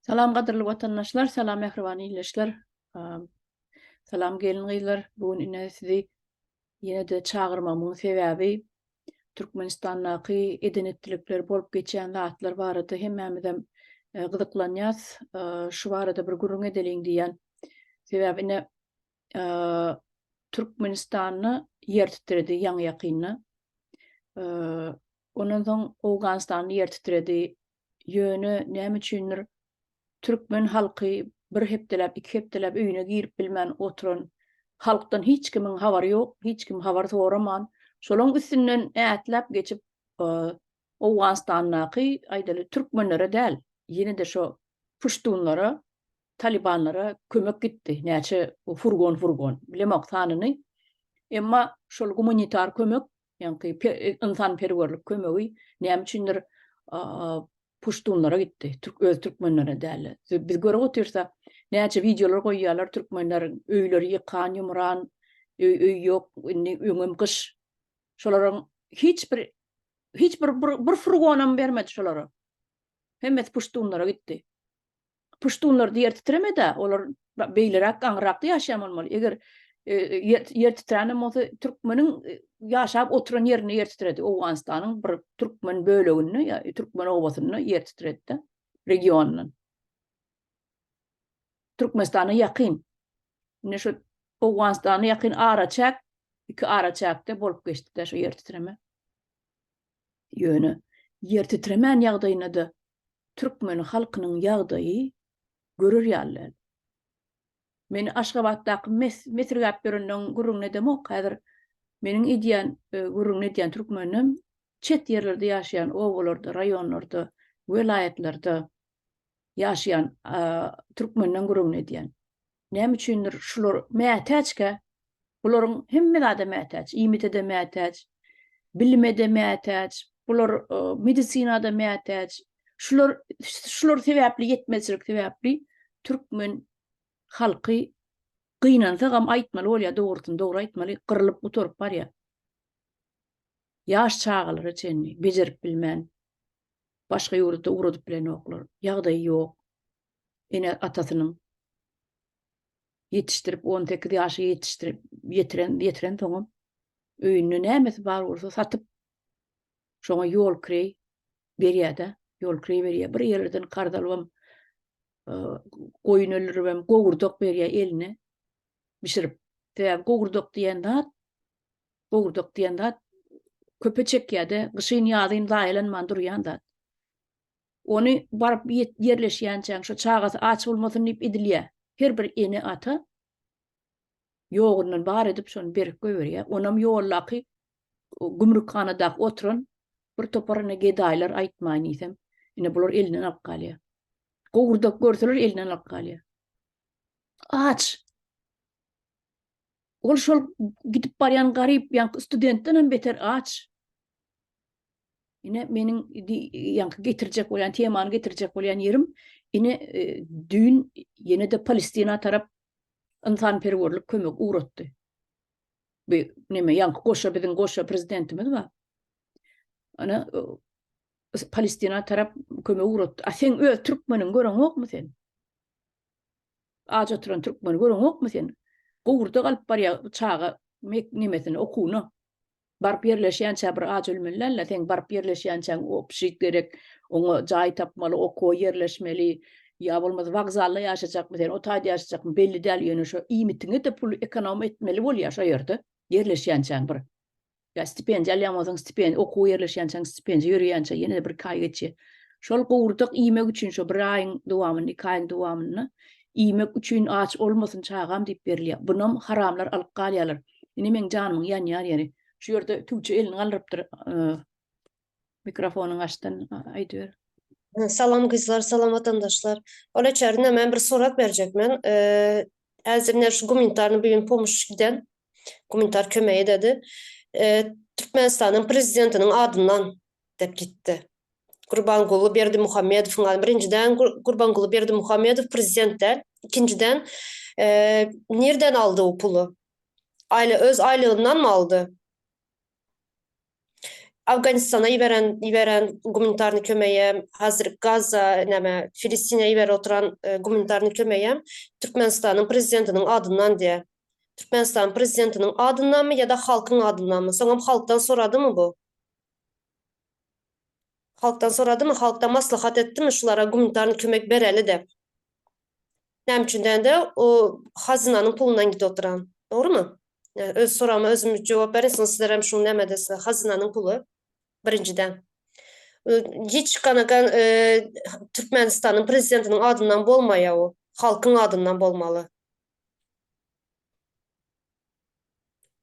Salam gadyrly watandaşlar, salam mähriban ildeşler. Salam gelin-gyzlar. Bu gün ine sizi ýene-de çagyrmagymyň sebäbi Türkmenistandaky eden-etdilikler, bolup geçýän zatlar barada hemmämizem gyzyklanýas. Şu barada bir gürrüň edeliň diýýän. Sebäbi ine Türkmenistanda ýer titredi ýaňy-ýakynda. Ondan soň Owganystanda ýer titredi. Ýöne näme üçindir türkmen halky bir hepdeläp, iki hepdeläp öýüne girip bilmän oturan halkdan hiç kimiň habary ýok, hiç kim habar soraman, şolaň üstünden ätläp geçip Owganystandaky aýdaly türkmenlere däl, ýene-de şo puştunlara, talibanlara kömek gitdi, näçe furgon-furgon, bilemok sanyny. Emma şol gumanitar kömek Ýaňky ynsanperwerlik kömegi näme üçindir puştunlara gitdi, türk öz türkmenlere däl. Biz görüp otyrsak, näçe wideolar goýýarlar türkmenler öýleri ýykan, ýumuran, öý öý ýok, indi öňem gyş. Şolaryň hiç bir hiç bir bir furgonam bermedi şolara. Hemmesi puştunlara gitdi. Puştunlar ýer titremedi, olar beýleräk aňyrakda ýaşaýan bolmaly. Eger e, ýer, ýer titränem bolsa, türkmeniň e, ýaşap oturan ýerinde ýer titredi. Owganystanyň bir türkmen böleginde ýa türkmen obasynda ýer titredi-de, regionyndan. Türkmenistana ýakyn. Indi şu Owganystana ýakyn araçäk, iki araçäkde bolup geçdi-de şu ýer titreme. Ýöne ýer titremän ýagdaýynda-da türkmen halkynyň ýagdaýy görer ýaly däl. Men Aşgabatdaky mes mesirgäp ýörenleň gürrüňini edemok. Häzir meniň edýän e, gürrüňini edýän türkmenim çet ýerlerde ýaşaýan obalarda, raýonlarda, welaýatlarda ýaşaýan türkmenden gürrüňini edýän. Näme üçindir şular mätäçkä? Bularyň hemme zada mätäç, iýmite-de mätäç, bilime-de mätäç, bular e, medisina-da mätäç. Şular şular sebäpli ýetmezçilik sebäpli türkmen halky gynansagam aýtmaly bolýar, dogrusyny dogry aýtmaly, gyrylyp gutaryp barýar. Ýaş çagalara çenli bejerip bilmän başga ýurda ugradyp bilenoklar. Ýagdaýy ýok. Ene atasynyň ýetişdirip 18 ýaşa ýetişdirip ýetiren ýetiren soňam öýünde nämesi bar bolsa satyp şoňa ýol kireý berýär-de, ýol kireý berýär. Bir ýerlerden karz alybam e, goýun öldüribem gowurdak berýär eline bişirip. Sebäbi gowurdak diýen zat gowurdak diýen zat köpe çekýär-de, gyşyn ýazyn zaýalanman durýan zat. Ony baryp ýerleşýänçäň şo çagasy aç bolmasyn diýip edilýär. Her bir ene-ata ýogundan bar edip şony berip goýberýär. Onam ýoldaky gümrükhanadaky oturan bir topar ine gedaýlar aýtmaýyn diýsem, ine bular elinden alyp galýar. Gowurdak görseler elinden alyp galýar. Aç. Ol şol gidip barýan garyp ýaňky studentden hem beter aç. Ine meniň ýaňky getirjek bolýan temany getirjek bolýan ýerim ine e, düýn ýene-de Palestina tarap ynsanperwerlik kömek ugratdy. Bu neme ýaňky goşa biziň goşa prezidentimiz bar. Ana Palestina tarap kömek ugratdy. A sen öz türkmeniň göreňokmy sen? Aç oturan türkmeni göreňokmy sen? Gowurdak alyp barýar çaga nemesine okuwyna. Baryp ýerleşýänçä bir aç ölmeli däl-de, seň baryp ýerleşýänçäň obşit gerek, oňa jaý tapmaly, okuwa ýerleşmeli, ýa bolmasa wokzalda ýaşajakmy sen, o taýda ýaşajakmy belli däl, ýöne şo iýmitiňe-de pul ekonom etmeli bolýar şo ýerde ýerleşýänçäň bir. Ýa stipendiýa alýan bolsaň stipendiýa, okuwa ýerleşýänçäň stipendiýa ýörýänçä ýene-de bir iki aý geçýär. Şol gowurdak iýmek üçin şo bir aýyň dowamynda, iki aýyň dowamynda iýmek üçin aç olmasyn çagam diýip berilýär. Bunam haramlar alyp galýarlar. Ine meň janymyň ýanýan ýeri. Şu ýerde Tuğçe elini galdyrypdyr. Mikrofonyňy açdan aýdyber. Salam gyzlar, salam watandaşlar. Ol içerinde men bir sorak berjek men. Häzir şu gumanitarny bu gün pomuşyş giden gumanitar kömeği dedi. Türkmenistanyň prezidentiniň adyndan dep gitdi. Gurbanguly Berdimuhamedowyň ady. Birinjiden Gurbanguly Berdimuhamedow prezident däl. Ikinjiden nirden aldy o puly? Aýly öz aýlygyndanmy aldy? Afganistana iberen iberen gumanitarny kömeýem, hazir Gaza näme Filistine iberip oturan gumanitarny kömeýem Türkmenistanyň prezidentiniň adyndan diýä. Türkmenistanyň prezidentiniň adyndanmy ýa-da halkyň adyndanmy? Soňam halkdan soradymy bu? Halkdan soradymy, halkdan maslahat etdimi şulara gumanitarny kömek bereli dep? Näme üçin dende o hazynanyň pulundan gidip oturan. Dogrymy? Öz soragyma özüm jogap berin, soň sizler hem şuny näme edesizler? Hazynanyň puly birinjiden. Hiç kanakan Türkmenistanyň prezidentiniň adyndan bolmaýar o. Halkyň adyndan bolmaly.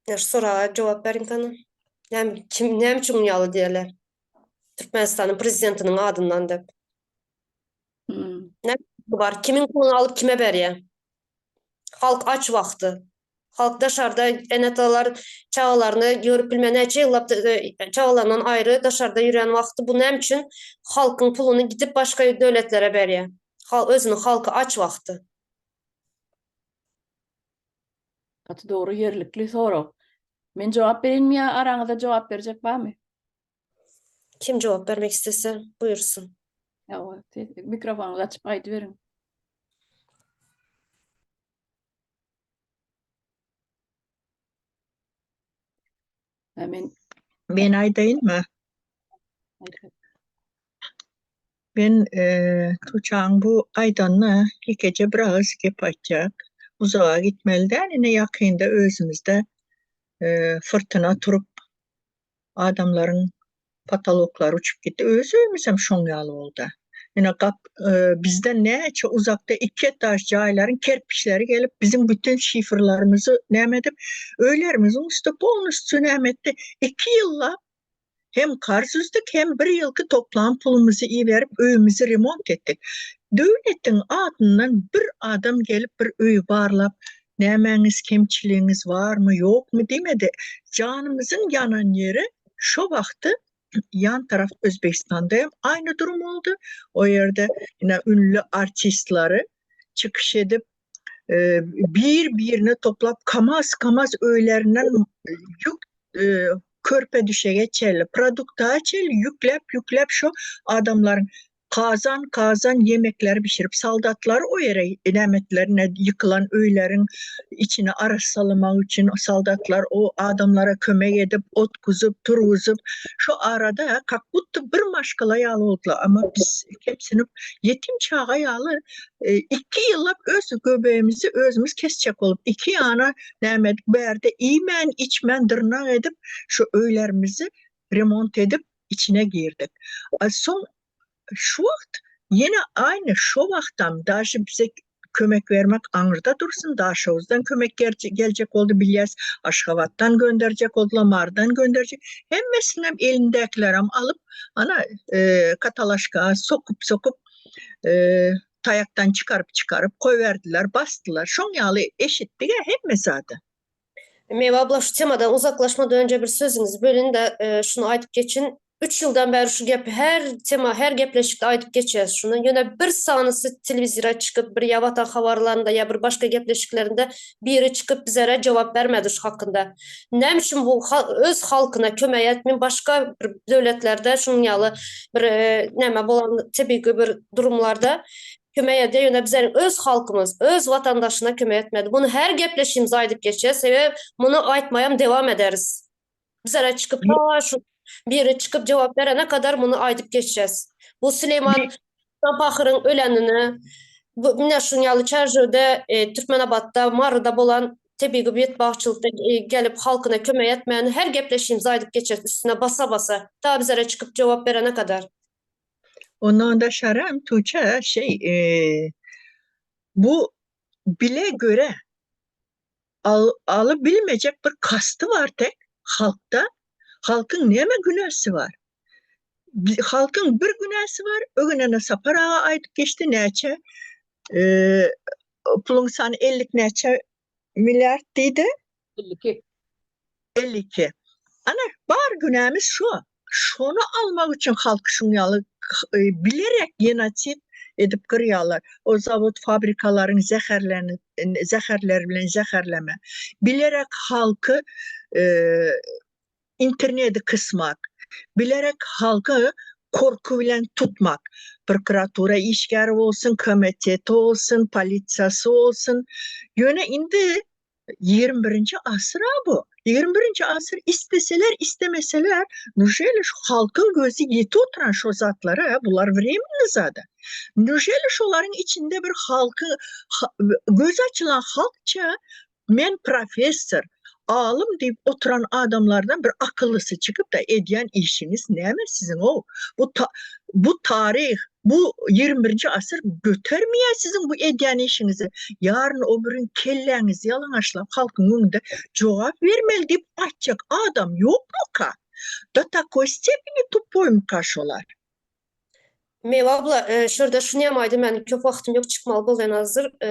Şu soraga jogap beriň kana. Näme kim näme üçin ýaly diýerler? Türkmenistanyň prezidentiniň adyndan dep. Hmm. Ne bar? Kimin pulunu alyp kime berýär? Halk aç wagty. Halk daşarda ene-atalar çagalaryny görüp bilmän näçe ýyllap e, çagalaryndan aýry daşarda ýören wagty bu näme üçin halkyň puluny gidip başga döwletlere berýär? Hal özüniň halky aç wagty. Gaty dogry ýerlikli sorag. Men jogap bereýinmi ýa araňyzda jogap berjek barmy? Kim jogap bermek istese buýursun. Hawa, mikrofonyňyzy açyp aýdyberiň. Ha, men Men aýdaýynmy? Men e, Tuçaň bu aýdanyna ýekeje bir agyz gep aýtjak. Uzaga gitmeli däl, ine ýakynda özümizde e, fyrtyna turup Adamlaryň potoloklary uçup gitdi. Öz öýümizem şoň ýaly boldy. Ine gap bizden näçe uzakda iki etaž jaýlaryň kerpiçleri gelip biziň bütin şifrlarymyzy näme edip öýlerimiziň üsti polnusçu näme etdi. Iki ýyllap hem karz üzdük hem bir ýylky toplan pulumyzy iberip öýümizi remont etdik. Döwletiň adyndan bir adam gelip bir öýi barlap Nämäňiz kemçiligiňiz barmy ýokmy diýmedi. Janymyzyň ýanan ýeri şo wagty ýan taraf Özbegistanda hem aýny durum boldy. O ýerde ine ünlü artistlary çykyş edip bir birine toplap kamaz kamaz öýlerinden ýük körpe düşege çenli produkta çenli ýükläp ýükläp şo adamlaryň Kazan kazan ýemekleri bişirip soldatlary o ýere nämetlerine ýykylan öýleriň içini arassalamak üçin soldatlar o adamlara kömek edip otguzyp turguzyp şo arada kak budto bir maşgala ýaly boldular amma biz kemsinip ýetim çaga ýaly iki ýyllap öz göbegimizi özümiz kesjek bolup iki ýana näme edip bärde iýmän içmän dyrnak edip şo öýlerimizi remont edip içine girdik. A soň şu wagt ýene aýny şo wagtam daşy bize kömek bermek aňyrda dursun Daşoguzdan kömek geljek boldy bilýäs Aşgabatdan gönderjek boldular Marydan gönderjek hemmesinem elindäkilerem alyp ana katalaşka sokup sokup taýakdan çykaryp çykaryp goýberdiler basdylar şoň ýaly eşitdigä hemme zady. Meywe abla şu temadan uzaklaşmadan önce bir sözüňizi bölün de e, şunu aýdyp geçin. 3 ýyldan bäri şu gepi her tema, her gepleşikde aýdyp geçýäs şuny. Ýöne bir sanysy telewizora çykyp, bir ýa Watan habarlarynda ýa bir başga gepleşiklerinde biri çykyp bizlere jogap bermedi şu hakynda. Näme üçin bu öz halkyna kömek etmeýin başga bir döwletlerde şunuň ýaly bir e, näme bolan tebigy bir durumlarda Kömek edýär, ýöne bizleriň öz halkymyz, öz watandaşyna kömek etmedi. Muny her gepleşigimizde aýdyp geçýäs, sebäbi muny aýtmaýam dewam ederis. Bizlere çykyp ta şu biri çykyp jogap berene kadar muny aýdyp geçýäs. Bu Süleýman pahyryň ölenini, bu mine şuň ýaly Çärjewde, e, Türkmenabatda, Maryda bolan tebigy betbagtçylykda e, gelip halkyna kömek etmänini her gepleşigimizde aýdyp geçeris üstüne basa-basa, ta bizlere çykyp jogap berene kadar. Ondan daşaram Tuğçe şey e, bu bile göre al, alybilmejek bir kastı var tek halkta. Halkın näme günäsi var? Halkın bir günäsi var. Ögünene Sapar ağa aýdyp geçdi näçe e, puluň sany 50 näçe milliard diýdi. 52. 52. Ana bar günämiz şu. Şony almak üçin halk şuň ýaly e, bilerek genosid edip gyrýarlar. O zawod fabrikalaryň zäherlerini zäherler bilen zäherleme. Bilerek halky e, interneti kysmak. Bilerek halky korky bilen tutmak. Prokuratura işgäri bolsun, komiteti bolsun, polisiýasy bolsun. Ýöne indi 21-nji asyr-a bu. 21-nji asyr isteseler, istemeseler, nujeli şu halkyň gözi ýetip oturan şo zatlara, bular wremenny zada. Nujeli şolaryň içinde bir halky gözi açylan halkça Men professor, alym diýip oturan adamlardan bir akyllysy çykyp-da edýän işiňiz näme siziň-ow? Bu bu taryh, bu ýigrimi birinji asyr götermeýär siziň bu edýän işiňizi. Ýaryn o birin kelläňizi ýalaňaçlap halkyň öňünde jogap bermeli diýip aýtjak adam ýokmyka? Do takoý stepeni tupoýmyka şolar? Mewa abla, e, şurada şuny hem aýdym, men köp wagtym ýok çykmaly bolýan hazir. E,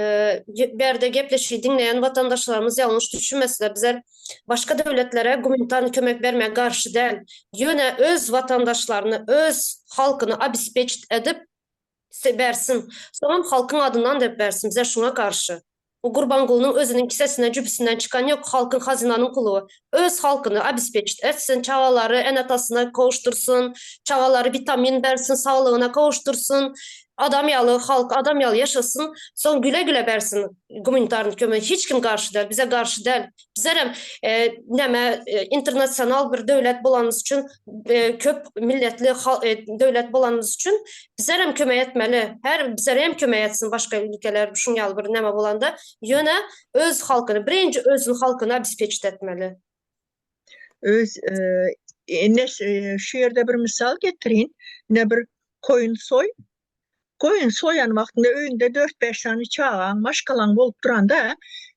bärde gepleşigi diňleýän watandaşlarymyz ýalňyş düşünmesinler. Bizler başga döwletlere gumanitarny kömek bermäge garşy däl. Ýöne öz watandaşlaryny, öz halkyny obespeçit edip bersin. Soňam halkyň adyndan dep bersin. Bizler şuňa garşy. Bu Gurbangulynyň özüniň kisesinden jübüsinden çykan ýok halkyň hazynanyň puly. Öz halkyny obespeçit etsin, çagalary ene-atasyna kowuşdyrsyn, çagalary witamin bersin, saglygyna kowuşdyrsyn, adam ýaly halk adam ýaly ýaşasyn, soň güle-güle bersin gumanitarny kömegi. Hiç kim garşy däl, bize garşy däl. Bizlerem näme internasional bir döwlet bolanymyz üçin köp milletli döwlet bolanymyz üçin bizlerem kömek etmeli. Her bizlere hem kömek etsin başga ülkeler şuň ýaly bir näme bolanda. Ýöne öz halkyny birinji özüniň halkyny obespeçit etmeli. Öz ine şu ýerde bir mysal getirin. Ine bir koýun soý. Goýun soýan wagtynda öýüňde dört-bäş sany çagaň, maşgalaň bolup duranda,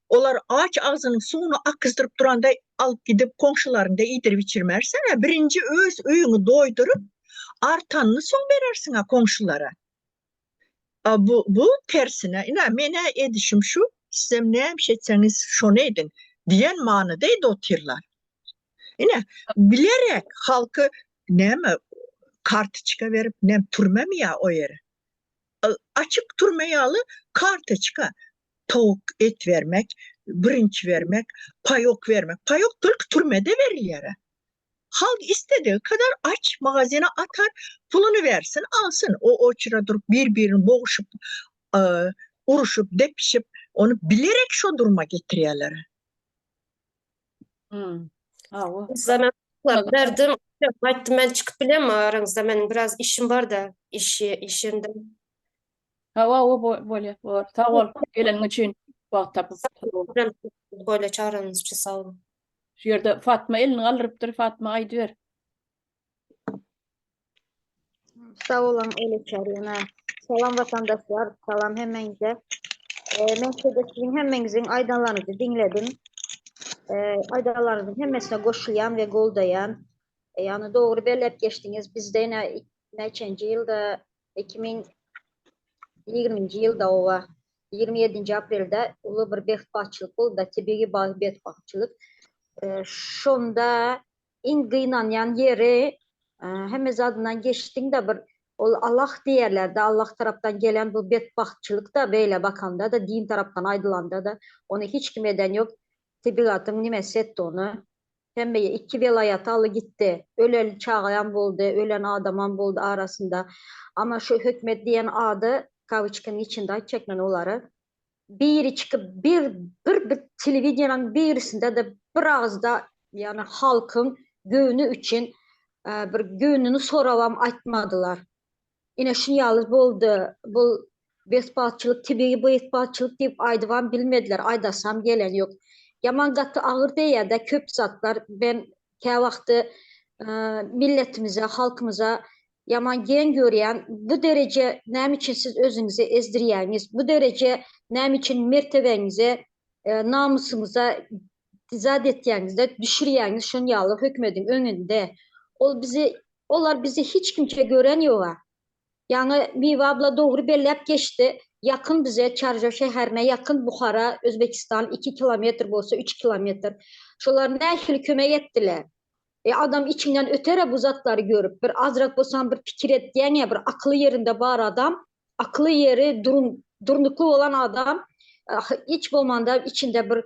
olar aç agzynyň suwuny akyzdyryp duranda alyp gidip goňşularyňda iýdirip içirmersiň-ä. Birinji öz öýüňi doýduryp, artanyny soň berersiň-ä goňşulara. A bu, bu tersine, ine, men-ä edişim şu, sizem näme iş etseňiz şony ediň diýen manyda edip otyrlar. Ine, bilerek halky näme kartoçka berip, näme türmemi ýa o ýere? Açyk türme ýaly kartoçka, towuk et bermek, bürünç bermek, paýok bermek. Paýok tolk türmede berilýär. Halk istedigi kadar aç, magazine atar, puluny bersin, alsyn. O oçura durup bir-birini boguşyp, uruşyp, depişip, ony bilerek şo duruma getirýärler. Hmm. Hawa. Zaman berdim. Aýtdym men çykyp bilemmi araňyzda meniň biraz işim bar-da, iş iş ýerinde. Hawa, hawa bolýar. Bor. Sag bol geleniň üçin wagt tapyp. Bolýar çagyranyňyz üçin sag boluň. Şu ýerde Fatma elini galdyrypdyr. Fatma aýdyber. Sag boluň Eleçer ýene. Salam watandaşlar, salam hemmäňize. Men şeýle siziň hemmäňiziň aýdanlaryňyzy diňledim. Aýdanlaryňyzyň hemmesine goşulýan we goldaýan. Ýagny dogry belläp geçdiňiz. Bizde ine näçenji ýylda 2020-nji ýylda oba 27-nji aprelde uly bir betbagtçylyk boldy, tebigy betbagtçylyk. Şonda Iň gynanýan ýeri hemme zadyndan geçdiňde bir ol Allah diýerlerde Allah tarapdan gelen bu betbagtçylykda beýle bakanda-da din tarapdan aýdylanda-da ony hiç kim eden ýok tebigatyň nimesi etdi ony hemme iki welaýaty aly gitdi ölen çagayam boldy ölen adamam boldy arasynda ama şu hökmet diýen ady kawyçkanyň içinde aýtjak men olary biri çykyp bir bir bir telewideniýanyň birisinde-de bir agyzda ýagny halkyň göwni üçin bir göwnüni sorabam aýtmadylar. Ine şun ýaly boldy. Bu betbagtçylyk, tebigy betbagtçylyk diýip aýdybam bilmediler, aýdasam gelen ýok. Ýaman gaty agyr diýýär-de köp zatlar. Ben käwagty milletimize, halkymyza Ýaman geň görýän, bu dereje näme üçin siz özüňizi ezdirýäňiz, bu dereje näme üçin mertebeňize, namysyňyza zat etýäňizde, düşürýäňiz şon ýaly hökümediň öňünde. Ol bizi, olar bizi hiç kimçe gören ýoga. Ýaňy Miwe abla dogry belläp geçdi, ýakyn bize Çarjaw şäherine ýakyn Buhara, Özbekistan iki kilometr bolsa üç kilometr. Şolar nähili kömek etdiler. E adam içiňden ötere bu zatlary görüp bir azrak bolsam bir pikir etýäňä bir akyly ýerinde bar adam akyly ýeri durun durnukly bolan adam hiç bolmanda içinde bir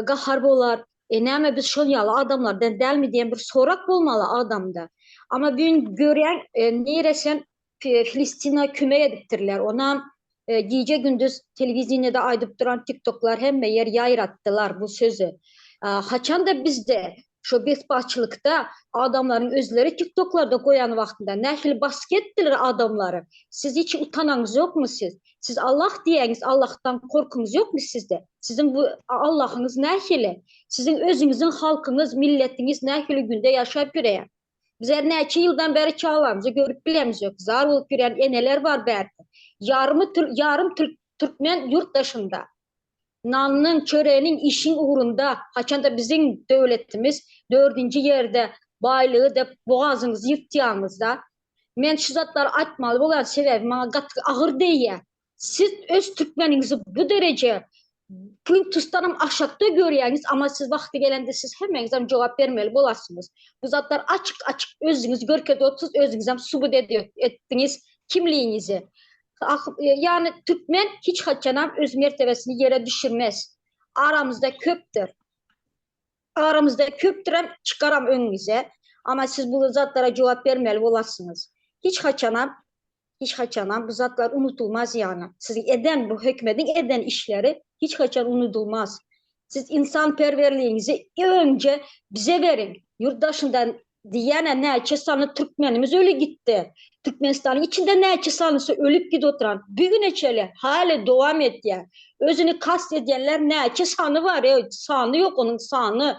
gahar bolar e näme biz şol ýaly adamlardan dälmi diýen bir sorak bolmaly adamda. Ama bu gün görýän e, niresen Filistina kömek edipdirler. Onam e, gije gündüz telewizýonda aýdyp duran TikToklar hemme ýer ýaýratdylar bu sözi. E, haçanda bizde şu betbagtçylykda adamlaryň özleri TikToklarda goýan wagtynda nähili baskı etdiler adamlary. Siz hiç utanaňyz ýokmy siz? Siz Allah diýäňiz, Allahdan korkuňyz ýokmy sizde? Siziň bu Allahyňyz nähili? Siziň özüňiziň halkyňyz, milletiňiz nähili günde ýaşap ýöreýär? Bizler näçe ýyldan bäri çagalarymyzy görüp bilemiz ýok. Zar bolup ýören eneler bar bärde. Ýarymy ýarym türk türkmen ýurt daşynda. Nanyň, çöreginiň, işiň ugrunda, haçanda biziň döwletimiz dördünji ýerde baýlygy dep bogazyňyzy ýyrtýaňyzda. Men şu zatlary aýtmaly bolýan sebäbi maňa gaty agyr degýär. Siz öz türkmeniňizi bu dereje plintusdanam aşakda görýäňiz, amma siz wagty gelende siz hemmeňizem jogap bermeli bolarsyňyz. Bu zatlar açyk-açyk özüňiz görkezip otyrsyz, özüňizem subut etdiňiz kimligiňizi. Ýagny türkmen hiç haçanam öz mertebesini ýere düşürmez. Aramyzda köpdür. Aramyzda köpdürem çykaram öňüňize. Amma siz bu zatlara jogap bermeli bolarsyňyz. Hiç haçanam hiç haçanam bu zatlar unutulmaz ýagny. Siziň eden bu hökümediň eden işleri hiç haçan unudulmaz. Siz insanperwerligiňizi önce bize beriň. Ýurt daşyndan diýýän näçe sanly türkmenimiz öli gitdi. Türkmenistanyň içinde näçe sanlysy ölüp gidip oturan. Bu güne çenli hali dowam edýär. Özüni kast edýänler näçe sany bar, ey, sany ýok onuň sany.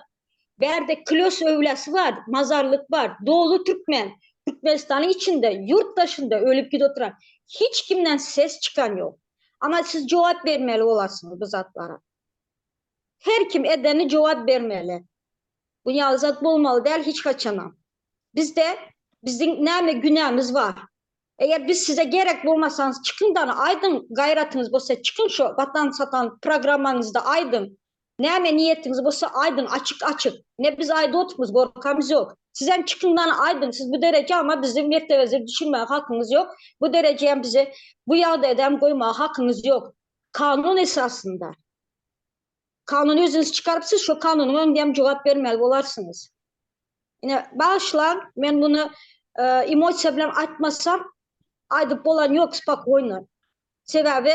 Bärde klos öwlesi bar, mazarlyk bar, dolu türkmen. Türkmenistanyň içinde, ýurt daşynda ölüp gidip oturan. Hiç kimden ses çykan ýok. Ama siz jogap bermeli bolarsyňyz bu zatlara. Her kim edeni jogap bermeli. Bu ýaly zat bolmaly däl hiç haçanam. Bizde biziň näme günämiz bar? Eger biz size gerek bolmasaňyz çykyň dana aýdyň gaýratyňyz bolsa çykyň şu watan satan programmaňyzda aýdyň. Näme niýetiňiz bolsa aýdyň açyk açyk. Ne biz aýdyp otyrmyz gorkamyz ýok. Sizem çykyň dana aýdyň siz bu dereje ama bizi mertebemizi düşürmäge hakyňyz ýok. Bu derejeýem bizi bu ýagdaýda hem goýmaga hakyňyz ýok. Kanun esasynda. Kanuny özüňiz çykarypsyz, şo kanunyň öňünde hem jogap bermeli bolarsyňyz. Ine, bagyşlaň, men muny e, emosiýa bilen aýtmasam, aýdyp bolan ýok spokojno. Sebäbi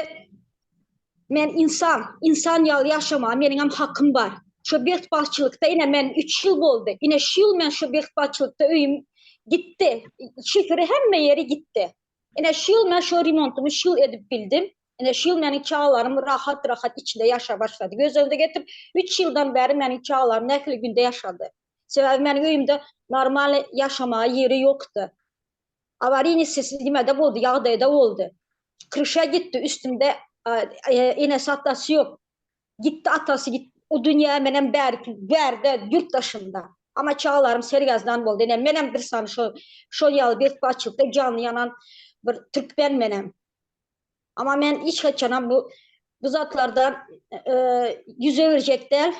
men insan, insan ýaly ýaşamaga meniň hem hakym bar. Şu betbagtçylykda ine men 3 ýyl boldy. Ine şu ýyl men şu betbagtçylykda öýüm gitdi. Şiferi hemme ýeri gitdi. Ine şu ýyl men şu remontumy şu ýyl edip bildim. Ine şu ýyl meniň çagalarym rahat-rahat içinde ýaşap başlady. Göz öňünde getirip, 3 ýyldan bäri meniň çagalarym nähili günde ýaşady. Sebäbi meniň öýümde normal ýaşamaga ýeri ýokdy. Awarini sesi nimede boldy, ýagdaýda boldy. Kryşa gitdi, üstünde enesi atasy ýok. Gitdi atasy git o dünýä menem bärki bärde ýurt daşynda. Ama çagalarym sergezdan boldy. Ine menem bir sany şo şol ýaly betbagtçylykda jany ýanan bir türkmen menem. Ama men hiç haçanam bu bu zatlardan e, ýüz öwürjek däl.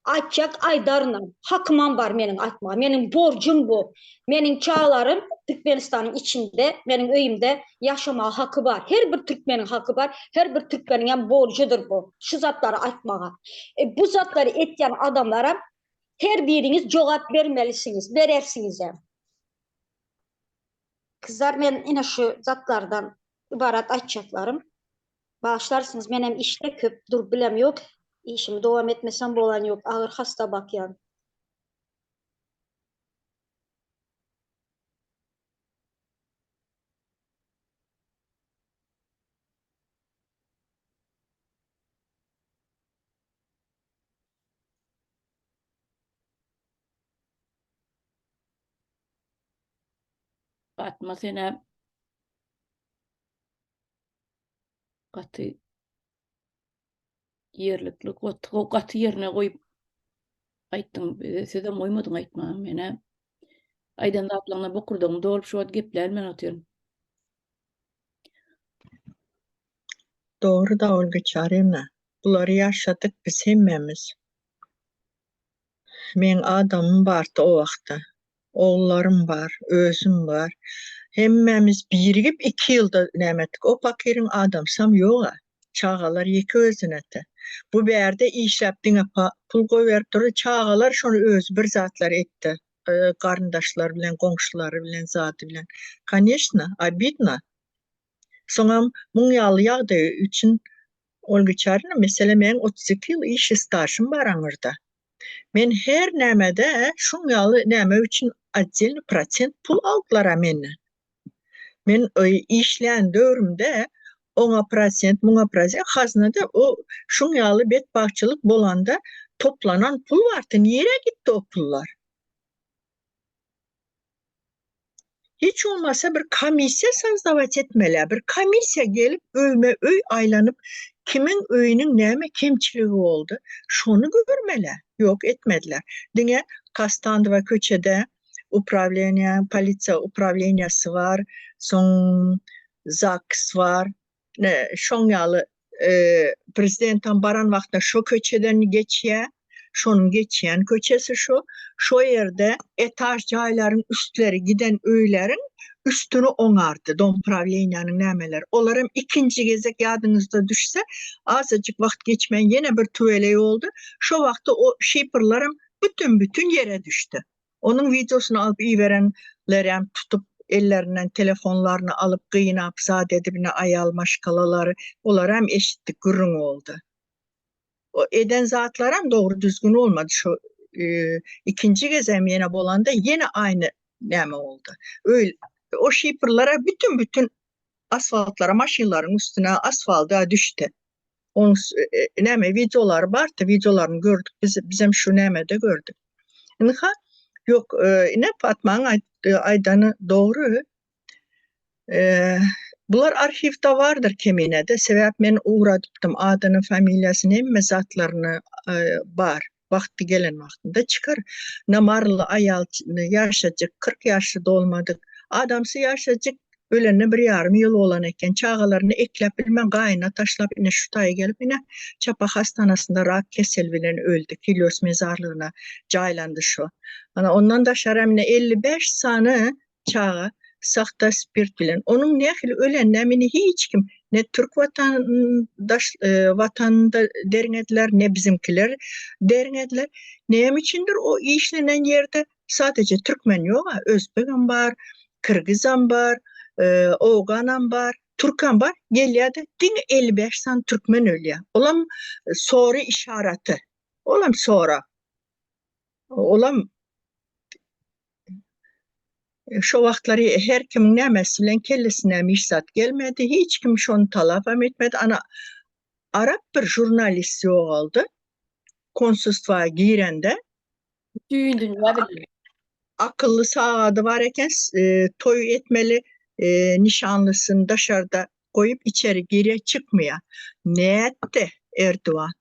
Aýtjak aýdarynam. Hakymam bar meniň aýtmaga. Meniň borjum bu. Meniň çagalarym Türkmenistanyň içinde, meniň öýümde ýaşamaga haky bar. Her bir türkmeniň haky bar. Her bir türkmeniň hem borjudyr bu. Şu zatlary aýtmaga. E, bu zatlary etýän adamlara her biriňiz jogap bermelisiňiz, berersiňiz hem. Kızlar men ine şu zatlardan ybarat aýtjaklarym. Bagyşlarsyňyz menem işde köp durup bilem ýok. Işimi dowam etmesem bolan ýok. Agyr hasta bakýan. Fatma senä gaty ýerlikli, gaty, gaty ýerine goýup aýtdyň. Sizem goýmadyň aýtmaga. Menä aýdan zatlaryňdan bokurdagym dolup şu wagt gepläbilmän otyryn. Dogry da Olga Çaryýewna. Bulary ýaşadyk biz hemmämiz. Meň adamym bardy o wagtda. Ogullarym bar, özüm bar. Hemmämiz birigip iki ýylda näme etdik. O pakyryň adamsam ýog-a. Çagalar ýeke özünete. Bu bärde işläp diňe pul goýberip durdy. Çagalar şony özi bir zatlar etdi. garyndaşlary bilen, goňşulary bilen, zady bilen. Koneçno, obidno. Soňam muň ýaly ýagdaý üçin Olga Çarina, meselem, meň 32 ýyl iş stažym bar aňyrda. Men her nämede şuň ýaly näme üçin otdelny prosent pul aldylar-a menden. Men işlän döwrümde oňa prosent, muňa prosent, haznada o şuň ýaly betbagtçylyk bolanda toplanan pul bardy, nirä gitdi o pullar? Hiç bolmasa bir komissiýa sozdawać etmeli, bir komissiýa gelip öýme-öý aýlanyp kimiň öýüniň näme kemçiligi boldy, şony görmeli. Ýok, etmediler. Diňe Kastandowa köçede uprawleniýa, polisiýa uprawleniýasy bar, soň ZAGS bar. Ine, şoň ýaly prezidentam baran wagtynda şo köçeden geçýär. Şonuň geçýän köçesi şo. Şo ýerde etaž jaýlaryň üstleri giden öýleriň üstüni oňardy dom prawleniýanyň nämeleri. Olaram ikinji gezek ýadyňyzda düşse, azajyk wagt geçmän ýene bir tüweleý boldy. Şo wagtda o şiprlaram bütin-bütin ýere düşdi. Onuň wideosyny alyp iberenlerem tutup ellerinden telefonlaryny alyp gynap zat edip ine aýal maşgalalary olaram eşitdik gürrüň boldy. O eden zatlaram dogry düzgün bolmady şo ikinji gezem ýene bolanda ýene aýny näme boldy. Öý o şiprlara bütün bütün asfaltlara maşynlaryň üstüne asfalda düşdi. Onuň näme wideolary bardy, wideolaryny gördük biz bizem şu nämede gördük. Ynha ýok ine Fatmaň aýdany dogry. Bular arhiwde bardyr keminede, sebäp men ugradypdym adyny, familiýasyny hemme zatlaryny bar. Wagty gelen wagtynda çykar. Namarly aýal ýaşajyk, 40 ýaşy dolmadyk. Adamsy ýaşajyk, ölenine bir ýarym ýyl bolan eken. Çagalaryny ekläp bilmän gaýyna taşlap ine şu taýa gelip ine çapa hastanasynda rak keseli bilen öldi. Kilýos mezarlygyna jaýlandy şo. Ana ondan daşaram ine 55 sany çaga sahta spirt bilen. Onuň nähili ölenine meni hiç kim ne türk watandaş watanynda derňediler, ne bizimkiler derňediler. Näme üçindir o işlenen ýerde sadece türkmen ýok-a, özbegem bar, kyrgyzam bar, owganam bar, türkem bar. Gelýär-de diňe 55 sany türkmen ölýär. Olam sory işaraty. Olam sorag. Olam Şo wagtlary her kimiň nämesi bilen kellesinem hiç zat gelmedi. Hiç kim şony talapam etmedi. Ana, arap bir žurnalist ýogaldy. Konsulstwa girende. Bütin dünýä bildi. Akylly sagady bar eken, toý etmeli, nişanlysyny daşarda goýup içeri girýär, çykmaýar. Nätdi Erdogan?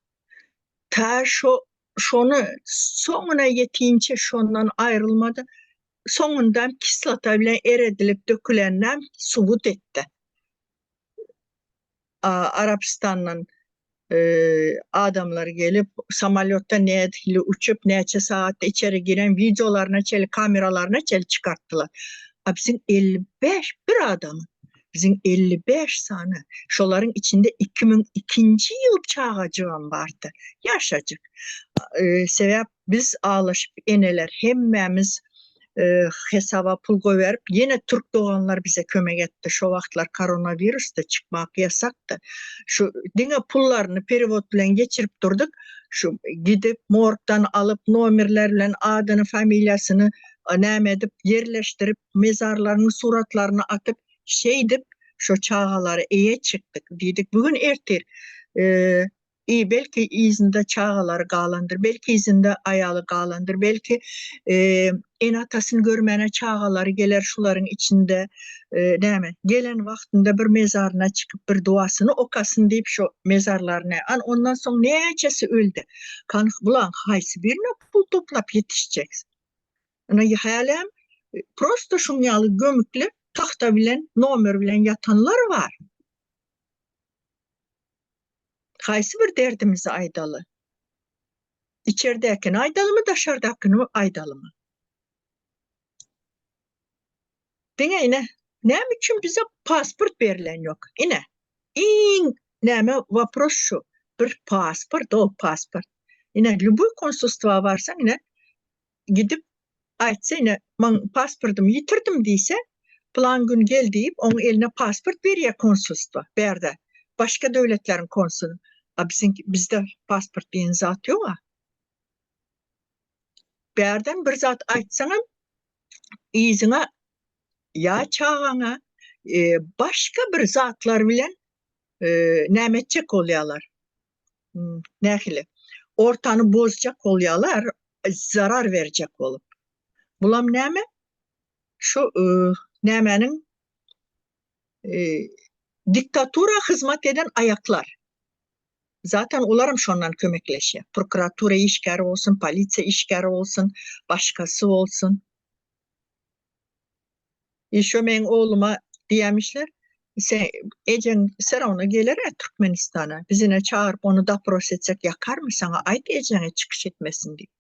Tä şo şony soňuna ýetinçe şondan aýrylmady. Soňundam kislota bilen eredilip döküleninem subut etdi. Arabystandan adamlar gelip, samolýotda nähili uçup, näçe sagatda içeri giren wideolaryna çenli, kameralaryna çenli çykartdylar. A biziň 55 bir adamy, biziň 55 sany, şolaryň içinde 2002-nji ýyl çagajygam bardy, ýaşajyk. Sebäp biz aglaşyp eneler hemmämiz hesaba pul goýberip, ýene türk doganlar bize kömek etdi. Şo wagtlar koronawirusdy, çykmak ýasakdy. Şu diňe pullaryny perewod bilen geçirip durduk. Şu gidip morgdan alyp nomerler bilen adyny, familiýasyny näme edip ýerleşdirip, mezarlarynyň suratlaryny atyp, şeýdip şo çagalara eýe çykdyk. Diýdik, bu gün ertir I, belki yzynda çagalary galandyr, belki yzynda aýaly galandyr, belki ene-atasyny görmäne çagalary geler şularyň içinde näme, gelen wagtynda bir mezaryna çykyp bir duasyny okasyn diýip şo mezarlaryna, an ondan soň näçesi öldi. Kany bulaň haýsy birine pul toplap ýetişjek? Ine hälem prosto şuň ýaly gömükli tagta bilen nomer bilen ýatanlar bar. Haýsy bir derdimizi aýdaly? Içerdäkini aýdalymy, daşardakyny aýdalymy? Diňe ine, näme üçin bize pasport berlen ýok? Ine, iň näme wopros şu. Bir pasport, o pasport. Ine, lýuboý konsulstwa barsaň, ine, gidip. Aýtsa ine, maň pasportymy ýitirdim diýse, pylan gün gel diýip, oň eline pasport berýär konsulstwo, bärde. Başga döwletleriň konsuly. A biziňki, bizde pasport diýen zat ýog-a. Bärden bir zat aýtsaňam, yzyňa ýa çagaňa başga bir zatlar bilen näme etjek bolýarlar. Nähili? Ortany bozjak bolýarlar, zarar berjek bolup. Bulam näme? Şu nämäniň diktatura hyzmat eden aýaklar. Zaten olaram şondan kömekleşýär. Prokuratura işgäri bolsun, polisiýa işgäri bolsun, başgasy bolsun. I şo meň ogluma diýýämişler, sen ejeň serawna geler-ä Türkmenistana, biz ine çagyryp ony dopros etsek ýakarmy saňa, aýt ejeňe çykyş etmesin diýip.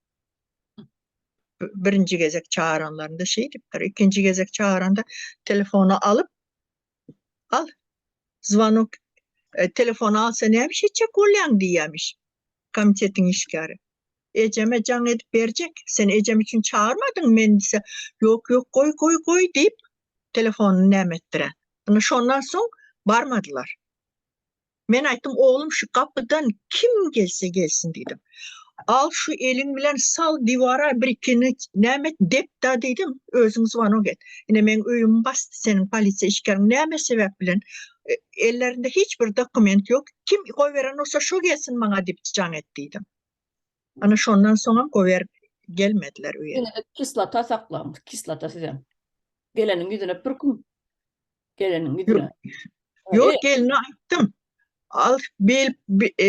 Birinji gezek çagyranlarynda şeýdipdir. Ikinji gezek çagyranda telefony alyp, al, zwanok, e, telefony alsa näme iş etjek bolýaň diýýämiş komitetiň işgäri. Ejeme jaň edip berjek, sen ejem üçin çagyrmadyň meni diýse, ýok, ýok, goý, goý, goý diýip, telefonyny näme etdirä. Ine şondan soň barmadylar. Men aýtdym, oglum şu gapydan kim gelse gelsin diýdim. Al şu eliň bilen sal diwara bir ikini näme et, dep-da diýdim, özüň zwanok et. Ine meň öýümi basdy seniň polisiýa işgäriň näme sebäp bilen? Ellerinde hiç bir dokument ýok, kim goýberen bolsa şo gelsin maňa diýip jaň et diýdim. Ana şondan soňam goýberip gelmediler öýe. Ýene-de kislota saklaň, kislota sizem. Geleniň ýüzüne pürküň. Geleniň ýüzüne. Ýok, geline aýtdym. Al bel e,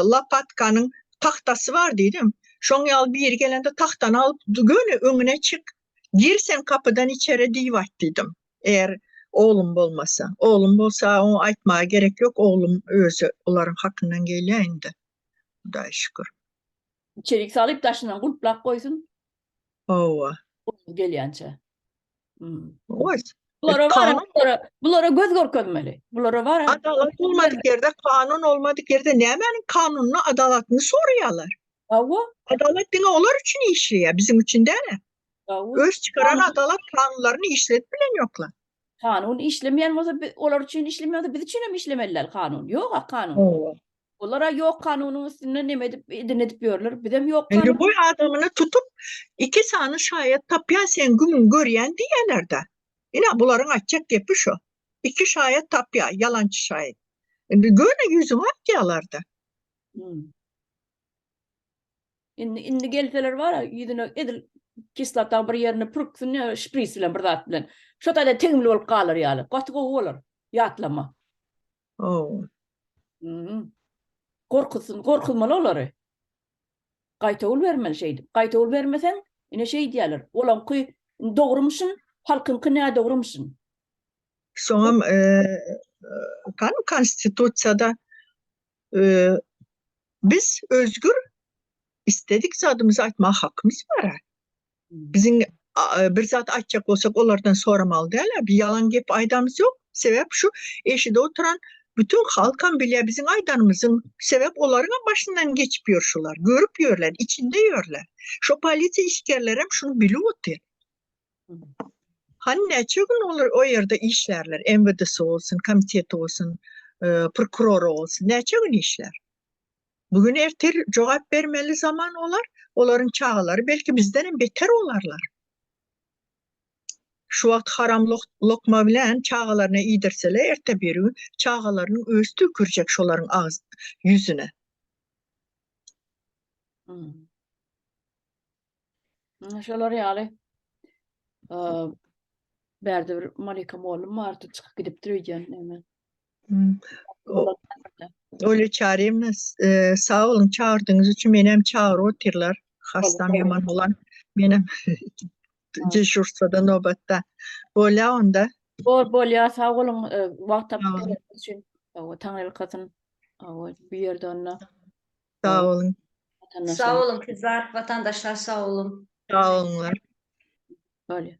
lopatkanyň tagtasy bar diýdim. Şoň ýaly biri gelende tagtany alyp göni öňüne çyk. Gir sen gapydan içeri diýip aýt diýdim. Eger oglum bolmasa. Oglum bolsa oňa aýtmaga gerek ýok, oglum özi olaryň hakyndan gelýär indi. Hudaýa şükür. Içerik salyp daşyndan gulplap goýsun. Hawa. Gelýänçä. Hmm. Oý. Bulara bar, bulara, bulara göz görkezmeli. Bulara bar. Adalat bolmadyk ýerde, kanun bolmadyk ýerde nämäniň kanunyny, adalatyny soraýarlar? Hawa. Adalat diňe olar üçin işleýär, biziň üçin däl. Hawa. Öz çykaran adalat kanunlaryny işledip bilen ýoklar. Kanun işlemeýän bolsa, olar üçin işlemeýän bolsa, biz üçin hem işlemeli däl kanun. Ýok-a kanun. Hawa. Olara ýok kanunyň üstünde neme edip, edin edip ýörler. Bizem ýok kanun. Lýuboý adamyny tutup, iki sany şaýat tapýan seň gümüň görýän diýýärler-dä. Ine, bularyň aýtjak gepi şo. Iki şaýat tapýar, ýalançy şaýat. Indi göni ýüzüňe aýtýarlar-da. Hmm. Indi indi gelseler bar, ýüzüne edil kislota bir ýerine pürksün ýa şpris bilen bir zat bilen. Şo taýda tegmil bolup galar ýaly. Gaty gowy bolar. Ýatlama. Oh. Hmm. Gorkuzsyn, gorkuzmaly olary. Gaýtawul bermeli şeýdip. Gaýtawul bermeseň, ine şeý diýerler. Olaňky dogrumyşyn, halkyňky nädogrumyşyn. Soňam e, kan konstitusiýada e, biz özgür istedik zadymyzy aýtmaga hakymyz bar. Biziň bir zat aýtjak bolsak olardan soramaly däl-ä, bir ýalan gep aýdamyz ýok. Sebäp şu eşide oturan bütün halkam bilýär biziň aýdanymyzyň, sebäp olaryňam başyndan geçip ýör şular, görüp ýörler, içinde ýörler. Şo polisiýa işgärlerem şuny bilip otyr. Hany näçe gün olar o ýerde işlärler, MWD-si bolsun, komiteti bolsun, prokurory bolsun, näçe gün işlär? Bu gün ertir jogap bermeli zaman olar, olaryň çagalary belki bizdenem beter bolarlar. Şu wagt haram lokma bilen çagalaryna iýdirseler erte bir gün çagalarynyň özi tükürjek şolaryň agyz ýüzüne. Hmm. Şolar ýaly. Bärde bir Malika mollum bardy, çykyp gidipdir öýdýän näme. Hmm. Olya Çaryýewna, e, sag boluň çagyrdyňyz üçin menem çagyryp otyrlar. Hastam ýaman bolan menem dežurstwada nobatda. Bolýa onda. Bol bolýa sag boluň e, wagt tapyp geleniňiz üçin. Taňryýalkasyn. Bu ýerde onda. Sag boluň. Sag boluň kızlar, vatandaşlar sag boluň. Sag boluňlar. Bolýa.